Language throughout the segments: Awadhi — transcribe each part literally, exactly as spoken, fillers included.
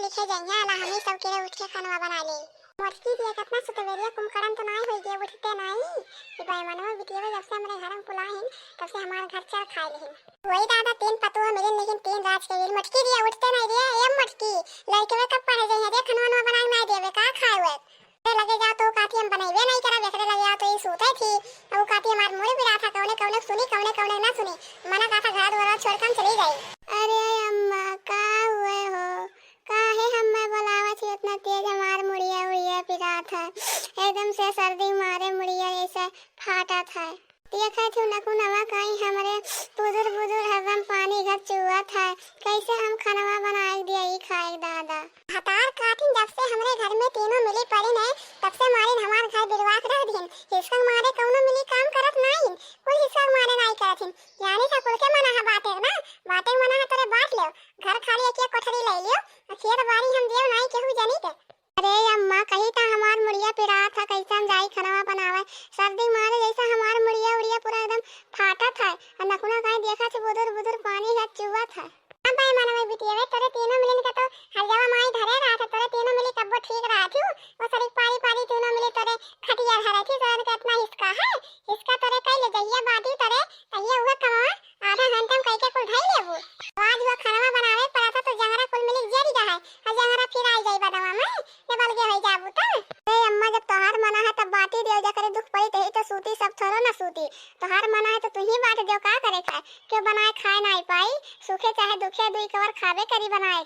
ठीक है, जइहा ला हमनी सब केरे उठ के खनवा बनाइ लेई। मोटकी दिया, कतना सुतबेरिया कुमकड़न तो नाई होई गे, उठते नाई। ई बैमनवा बिटिया जब से हमरे घर में पुलाहिन, तब से हमार घर चर खाइ लिहिन। वही दादा, तीन पतोह मिलिन, लेकिन तीन राज के मिल। मोटकी दिया, उठते नाई रे, ए मोटकी, लड़के में कब पढ़े जइहा रे, खनवा वनवा बनाइ नाई देबे, का खाए हुए? ए लगे जा तो काठी हम बनइबे नाई करब, एकरे लगे जा तो ई सूते थी। अब काठी हमार मुड़ी पिरात है, कउने कउने सुनी, कउने कउने ना सुनी। मना कहा था घर द्वार छोड़ के हम चली जाई। अरे अम्मा, का हुए हो? काहे हम्मे बोलावत ही उतना तेज? हमार मुड़िया उड़िया पिरात है, एकदम से सर्दी मारे मुड़िया जैसे फाटत है। देखत ही नकुनवा कहीं हमरे बुजुर बुजुर हरदम पानी घर चुअत है, कैसे हम खनवा बनाए दिया ई खाए दादा। भतार काटिन जब से हमरे घर में तीनों मिली पड़िन है, तब से मारिन हमार घर बिलवा के रख दिहिन। हिसका मारे कौनो मिली काम करत नाइन, कुल हिसका मारे नाई करत हिन। यानी सा कुल के मना है बाटे ना, बाटे मना है तोरे बांट लेव, घर खाली एक एक कोठरी ले लियो, आ खेत बाड़ी हम देव नाई केहू जनी के। अरे अम्मा, कही त हमार मुड़िया पिरात है, कैसे हम जाई खनवा बनावे? सर्दी मारे जैसे हमार मुड़िया उड़िया पूरा एकदम फाटत है। आ नकुना काहे देखत है, बुदुर बुदुर पानी है चुअत है। अब भाई मनवे बिटिया वे, तोरे तीनों मिलिन का तो हर जगह माई धरे रहा था, तोरे तीनों मिली कब्बो ठीक रहा थी। वो सड़क पारी पारी तीनों मिली तोरे खटिया धरे थी, तोरे के इतना हिसका है, हिसका तोरे कई ले जहिया बाटी तोरे, तहिया उहे कमावा। आधा घंटा में कइके कुल धई लेबू। आज वो खाना बनावे पड़ा था तो जंगरा कुल मिली जरी रहा है। और जंगरा फिर आई जाई बदवा में, ये बलगे होई जाबू त। ए अम्मा, जब तोहार मना है तब बांटी दियो, जकरे दुख पड़ी तही तो सूती, सब थोड़ो ना सूती। तोहार मना है तो तू ही बांट दियो, का करे खाए? क्यों बनाए खाए ना पाई? सूखे चाहे दुखे दुई कवर खाबे करी बनाए।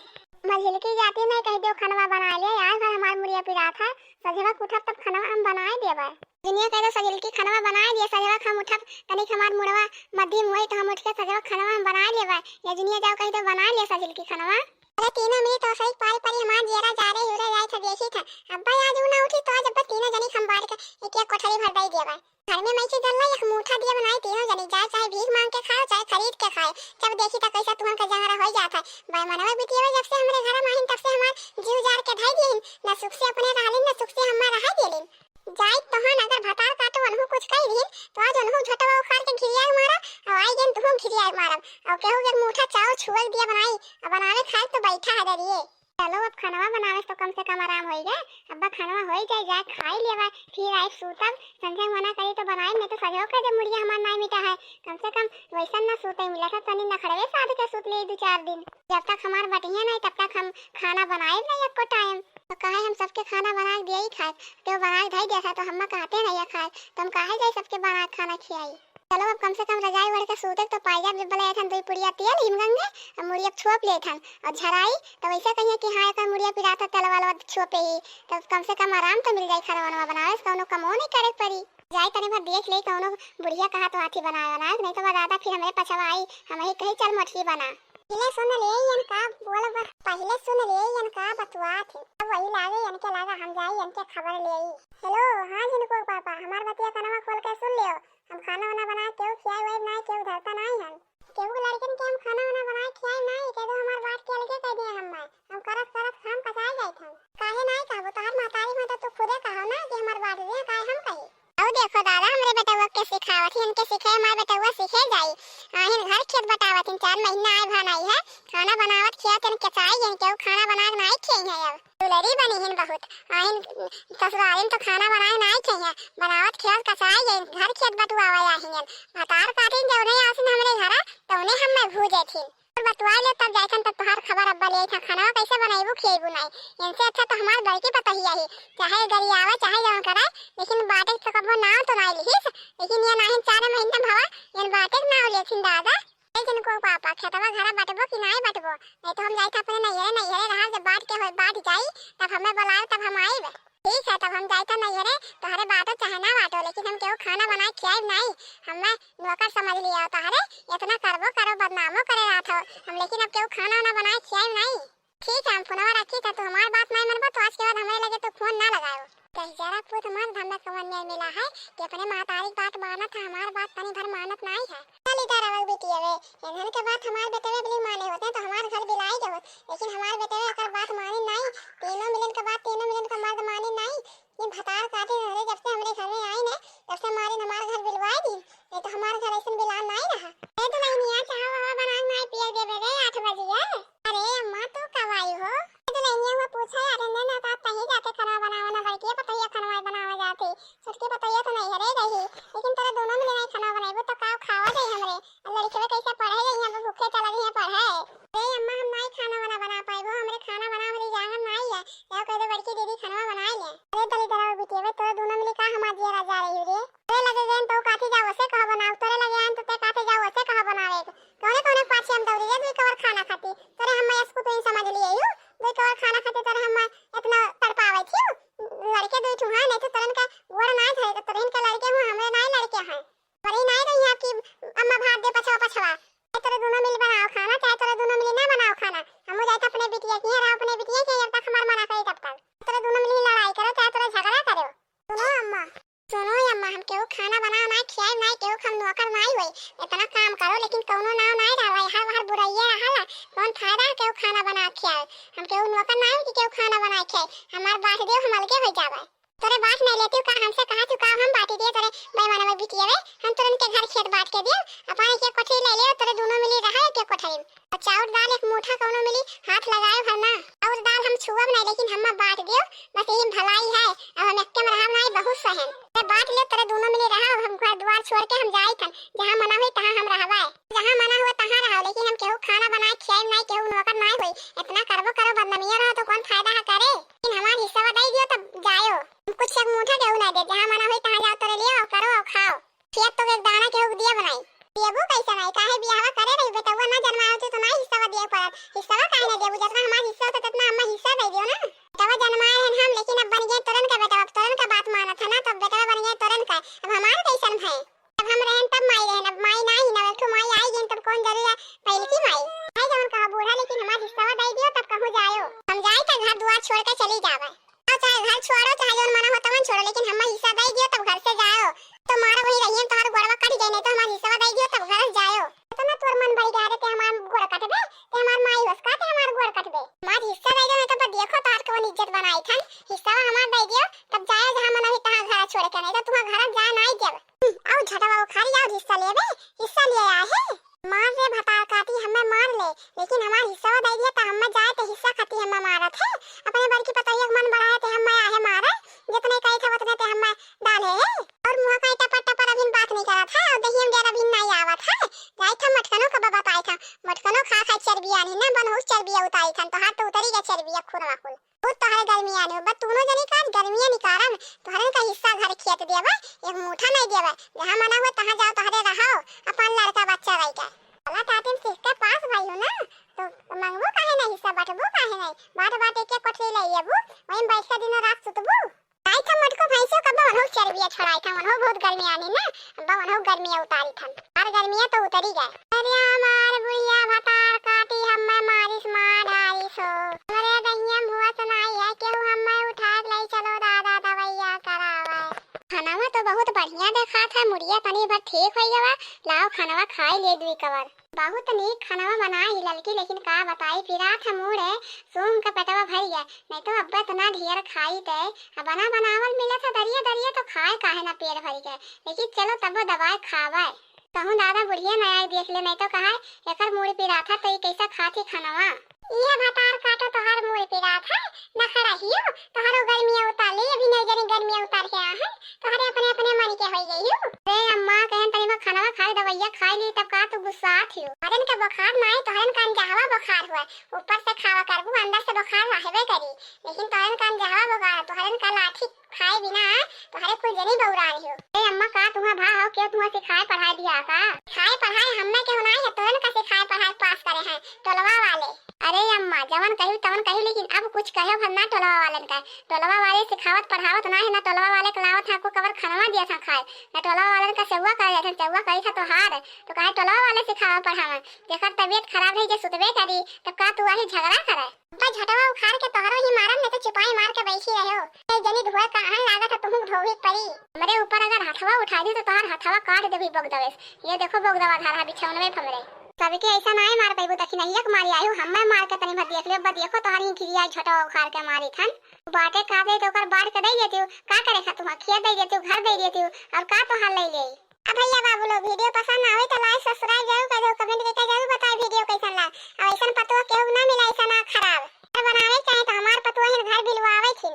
मझिलकी जाती नहीं कह दियो खनवा बनाए ले, आज भर हमार मुड़िया पिरात है, सझवा उठब तब खनवा हम बनाए देबे। जुनिया कह दो सझिलकी खनवा बनाए दिए, सझवा हम उठब, तनिक हमार मुड़वा मध्यम होई तो हम उठ के सझवा खनवा हम बनाए लेबे। या जुनिया जाओ कह दो बनाए ले सझिलकी खनवा। अरे तीनों मिली तो सही पारी पारी हमार जियरा जा रे हुरे जाए था देखी था। अब्बा आज ऊ ना उठी तो आज अब्बा तीनों जनी हम बांट के एक एक कोठरी भर दई देबे। घर में मैं से जल्ला एक मूठा दिया बनाए तीनों जनी जाए, चाहे भीख मांग के खाओ चाहे खरीद के खाए। जब देखी तो कैसा तुहन का जंगरा होई जात है। भाई मनवा बिटिया जब से हमरे घर में आहिन तब से हमार जीव जार के धाई दिहिन, न सुख से अपने रहलिन न सुख से हमार रहा दिलिन। जाई तोहन अगर भतार काटो उनहु कुछ कही दिहिन, तो आज उनहु झटवा उखाड़ के घिरिया मारा, और आई गेन तुहु घिरिया मारब, और केहू के मूठा चाउर छुअल दिया बनाई, और बनावे खाए तो बैठा है डरिए। चलो अब खनवा बनावे तो कम से कम आराम होई जाए, अब्बा खनवा होई जाए, जाए खाई लेवा, फिर आई सूतब, संझा मना करी तो बनाई, नहीं तो सजो कर दे मुड़िया हमार नाई मिटा है, कम से कम वैसन ना सूते मिला था, तनी नखड़वे साध के सूत ले दो चार दिन, जब तक हमार बटिया नहीं तब तक हम खाना बनाए नहीं एको टाइम। तो कहे हम सबके खाना बना के दिया ही खाए, तो बना के धई दिया था, तो हम्मा कहते नहीं है खाए, तो हम काहे जाए सबके बना के खाना खियाई। चलो अब कम से कम रजाई ओढ़ के सूते तो पाई जाब, जब बोले थन दुई पुड़िया तेल हिम गंगे, अब मुड़िया छोप ले थन और झराई, तो वैसे कहिए कि हाँ, एकर मुड़िया पिराता तेल वाला छोपे ही, तो कम से कम आराम तो मिल जाई, खाना वाना बनावे से कौनो कमो नहीं करे के पड़ी। जाई तनी भर देख ले कौनो बुढ़िया कहा तो हाथी बनाए बनाए, नहीं तो दादा फिर हमरे पछवा आई, हम ही कही चल मोटकी बना। पहिले सुन ले यन का बोल बा, पहिले सुन ले यन का बतुआ थे। अब वही लागे यन के लागा हम जाई यन के खबर ले आई। हेलो, हाँ झिनको पापा, हमार बतिया कनवा खोल के सुन लियो। हम खाना वाना बना केहू खियाई वाई ना, केहू धरता नाई हन। केहू के लड़कन के हम खाना वाना बना खियाई नाई, कह दो हमार बात के अलगे कह दिए हम मैं। हम करत करत हम कसाए जाइत हन। काहे नाई कहबो, तोहार महतारी में तो तू खुदे कहो ना कि हमार बात दे, काहे हम कही? अब देखो दादा, हमरे बेटवा के सिखावत ही, इनके सिखाए हमार बेटवा सीखे जाई। आहिन घर खेत बटावत इन चार महीना आए भान आई है, खाना बनावत खियावत इनके चाही, इनके वो खाना बना के नाई खियाई है। अब दुलरी बनी हिन बहुत, आहिन ससुरालिन तो खाना बनाए नाई खियाई है, बनावत खियावत कसाई है, घर खेत बटुआवा आहिन। भतार काटिन जौने आसिन हमरे घरा, तौने हम मैं भूजे थी। और बतुआ ले तब जाइथन तब तोहार खबर अब्बा ले था, खाना कैसे बनाइबू खियाइबू नाई। इनसे अच्छा तो हमार बड़की पतोहिया ही, चाहे गरियावा चाहे जौन करे, लेकिन बाटे तो कबो नाव तो नाई लिहिस। लेकिन ये नाहिन चार महीना भवा, ये बाटे के नाव लेथिन दादा। ए जिनको पापा, खेतवा घरा बटबो कि नाई बटबो? नहीं तो हम जाइत अपने नैहरे, नैहरे रहा, जब बाट के होई, बाट जाई, तब हमें बुलाओ, तब हम आइब। ठीक है, तब हम जाइत नैहरे, तोहरे बाटो चाहे ना बाटो, लेकिन हम केहू खाना बनाए खियाइब नाई। हमें नौकर समझ लिया तोहरे, इतना करबो करो, बदनामो करे रहत हो हम, लेकिन अब केहू खाना वाना बनाए खियाइब नाई। ठीक है, हम फोनवा रखी था, तू हमार बात नाई मनबो तो आज के बाद हमरे लगे तो फोन ना लगाओ। कही जरा पूत हमार धंधा कवन न्याय मिला है कि अपने महतारी की बात मानत है, हमार बात तनी भर मानत नाई है। चल इधर आवल बिटिया वे, इन्हन के बात हमार बेटवे बिल्ली माने होते तो हमार घर बिलाई के होत, लेकिन हमार बेटवे अगर बात मानी नाई, तीनों मिलन के बात तीनों मिलन का मर्द मानी नाई। ये भतार काटे रहले जब से हमरे घर में आई ने, तब से मारिन हमार घर बिलवाए दी, नहीं तो हमार घर ऐसन बिलान नाई रहा। ए दुल्हनिया, चाह वाह बना के नाई पिए देबे रे आठ बजिया। अरे अम्मा, तू कब आई हो? ए दुल्हनिया, ना तोरे लगे आन तो ते काते जाओ, ऐसे कहा बनावे के। कौने कौने पाछे हम दौड़ी रे, दुई कवर खाना खाती। तोरे हम मैं इसको तो ही समझ लिए हूँ। दुई कवर खाना खाती तोरे हम मैं इतना तड़पावे थी। लड़के दुई ठू हैं, नहीं तो तोरन का गोड़ ना धरे, तो तोरन के लड़के हुआ, हमरे ना लड़के हैं। बड़ी ना रही है आपकी अम्मा भाग दे पछवा पछवा। चाहे तोरे दोनों मिल बनाओ खाना, चाहे तोरे दोनों मिल ना बनाओ खाना। हम जाए तो अपने बिटिया की रहो, अपने बिटिया के जब तक हमार मना करे तब तक। तोरे दोनों मिल लड़ाई करो, चाहे तोरे झगड़ा करो। सुनो अम्मा, सुनो अम्मा, हम केहू खाना बनाओ ना, खियाई ना, केहू हम नौकर ना हुई। इतना काम करो, लेकिन कौनो नाव ना रहा, हर बार बुराइये रहा। कौन फायदा है केहू खाना बना खियाए? हम केहू नौकर ना हुई कि केहू खाना बना खियाए। हमार बांट दो, हम अलगे हो जावे। तोरे बांट नहीं लेती का, हमसे कहा तू का हम बांटी दिए तोरे बेईमाना में बिटिया रे। हम तोरन के घर खेत बांट के दियो, अपन एक एक कोठरी ले ले, तोरे दोनों मिली रहा एक एक कोठरी में। और चाउर दाल एक मुठा कौनो मिली, हाथ लगाए भर ना। चाउर दाल हम छुअब नहीं, लेकिन हम बांट दियो, बस यही भलाई है। अब हम एक्के में रहब नहीं, बहुत सहन। तोरे बांट ले, तोरे दोनों मिली रहा, अब हम घर द्वार छोड़ के हम जाई थन, जहाँ मना हुई तहाँ हम रहबे। जहाँ मना हुआ तहाँ रहो, लेकिन हम केहू खाना बनाए खियाई नहीं, केहू नौकर नहीं हुई। इतना करबो करो, बदनामिया रहो तो कौन फायदा है करे? लेकिन हमार हिस्सा दे दियो तब जायो। हम कुछ एक मुठा केहू नहीं दे, जहाँ मना हुई तहाँ जाओ, तोरे लिए और करो और खाओ। खेत तो एक दाना केहू दिया बनाई। देबू कैसे नहीं, काहे बियाहवा करे रही, बेटवा ना जन्माए होती तो नहीं हिस्सा दिए पड़त। हिस्सा काहे नहीं देबू, जितना हमार हिस्सा होता, तितना अम्मा हिस्सा दे दियो ना। बेटवा जन्माए हैं हम, लेकिन अब बन गए तोरन का बेटवा, अब तोरन का बात मानत है ना, तो अब बेटवा बन गए तोरन का, अब हमारे कैसन भय? जब हम रहन तब माई रहन, अब माई ना ही ना, एक ठो माई आई गई तब कौन जरूरी है पहले की माई? भाई जवन कहा बूढ़ा, लेकिन हमार हिस्सा दे दियो तब कहूँ जायो। हम जाए तो घर दुआर छोड़ के चली जावे। और चाहे घर छोड़ो, चाहे जवन मना हो तवन छोड़ो, लेकिन हमार हिस्सा दे दियो तब घर से जायो। तो मारो वही रहिए, तोहार गोड़वा कट जाए, नहीं तो हमार हिस्सा दे दियो तब घर से जायो। इतना तोर मन बढ़ गया रे, ते हमार गोड़ कटबे, ते हमार माई होस का, ते हमार गोड़ कटबे। हमार हिस्सा दे दियो, नहीं तो पर देखो तोहार कौन इज्जत बनाई थन। हिस्सा हमार दे दियो, तब जायो जहाँ मन हुई तहाँ घर छोड़ के, नहीं तो तुम्हार घर जाए नहीं देब। आओ झटवा उखाड़ी, आओ हिस्सा लेबे, हिस्सा ले आए है। मार रे भतार काटी, हमें मार ले, लेकिन हमार हिस्सा दे दिया, तो हमें जाए तो हिस्सा खाती हमें मारत है। अपने बड़की पतोहिया के मन बढ़ाए थे, हमें आहे मारे, जितने कही था उतने ते हमें डाले है। और मुँह का टपर टपर अभिन बात नहीं करत है, और दहियम डेरा अभिन नहीं आवत है। जाए था मटकनो का बताए था, मटकनो खा खा चर्बी आनी ना, बनहूस चर्बी उतारी था, तो हाथ तो उतरी गया चर्बी, खून वाकुल। बहुत तोहरे गर्मिया नहीं हो, बस तूनो जनी का गर्मिया निकारन, तोहरन का हिस्सा घर खेत देवे, एक मुठा नहीं देवे, जहाँ मना हुए तहाँ जाओ, तोहरे रहो, अपन लड़का बच्चा रह के। भला टाटिन सीख के पास भई हो ना, तो मंगबू काहे नहीं हिस्सा, बटबू काहे नहीं, बाट बाट एक एक कोठरी ले लेबू, वहीं बैठ के दिनों रात सुतबू। आई था मटको भैंसो का बवन हो चर्बिया छोड़ाई था, वनहो बहुत गर्मिया नहीं ना, बवन हो गर्मिया उतारी था। हर गर्मिया तो उतरी गए। अरे हमार बुढ़िया भतार काटी, हम्मे मारिस मार डारिस हो। हमरे दहिया में हुआ सुनाई है, केहू हम्मे उठा के ले चलो दादा दवैया करावे। खाना में तो बहुत बढ़िया देखा था, मुड़िया तनी भर ठीक हो गवा। लाओ खानवा खाई ले दुई कवर। बहुत नीक खानवा बनाई ललकी, लेकिन का बताई, पिरात है मूड़ है, सूंघ के पेटवा भर गया। नहीं तो अब्बे इतना ढेर खाई ते, अब बना बनावल मिलत है दरिया दरिया, तो खाए काहे ना पेट भर के। लेकिन चलो तबो दवाई खावे। कहूँ दादा बुढ़िया ना आई देख ले, नहीं तो कहा एकर मूड़ पिरात है तो ई कैसा खाती खानवा। इहे भतार काटो तोहार मूड़ पिरात है, नखरा हियो, तोहरो गर्मिया उतार ले, अभी नहीं जनी गर्मिया उतार के आ है, तोहरे अपने अपने मन के होई गई हो। रे अम्मा कहन तनी में खानवा खाई दवैया खाई ली तब का तू गुस्सात हियो। तोहरन का बुखार ना है, तोहरन का अनजहवा बुखार हुआ, ऊपर से खावा करबू अंदर से बुखार रहबे करी, लेकिन तोहरन का अनजहवा बुखार, तोहरन का लाठी खाए बिना तोहरे कुल जनी बौरा रही हो। ए अम्मा, का तुहा भा हो, केहू तुहा सिखाए पढ़ाए दिया का? सिखाए पढ़ाए हम्मे केहू नाई है, तोहन का सिखाए पढ़ाए पास करे हैं टोलवा वाले। अरे अम्मा, जवन कही तवन कही, लेकिन अब कुछ कहे भर ना टोलवा वालन का। टोलवा वाले सिखावत पढ़ावत ना है, ना टोलवा वाले के लावत है को कबर खनवा दिया था खाए, ना टोलवा वालन का सेवा करे जाते, सेवा करी था तोहार, तो कहे टोलवा वाले सिखावा पढ़ावा। जेकर तबीयत खराब रही जे सुतबे करी, तब का तू आही झगड़ा करे? अब्बा झटवा उखाड़ के तोहरो ही मारब, नहीं तो चिपाई मार के बैठी रहो। ए जनी धोए का आहन लागत है, तुहू धोवी परी। हमरे ऊपर अगर हथवा उठा दी तो तोहार हथवा काट देबी बोग दवेस। ये देखो बोग दवा धारा बिछौनवे फमरे। सबके ऐसा नाय मार पैबू, दखिनहिया के मारी आयु, हम्मे मार के तनी भर देख ले, अब्बा देखो तोहार ही गिरिया झटवा उखाड़ के मारी थन। बाटे का दे तो ओकर बांट के दे देती हूँ, का करे खा तुहा खिया दे देती हूँ, घर दे देती हूँ, और का तोहार ले ले? अब भैया बाबू लोग video पसंद आवे तो like subscribe जरूर कर दो, comment करके जरूर बताए video कैसन लाग। अब ऐसन पतोह केहू ना मिला, ऐसा ना खराब। घर बनावे चाहे तो हमार पतोह ही घर बिलवावे थी।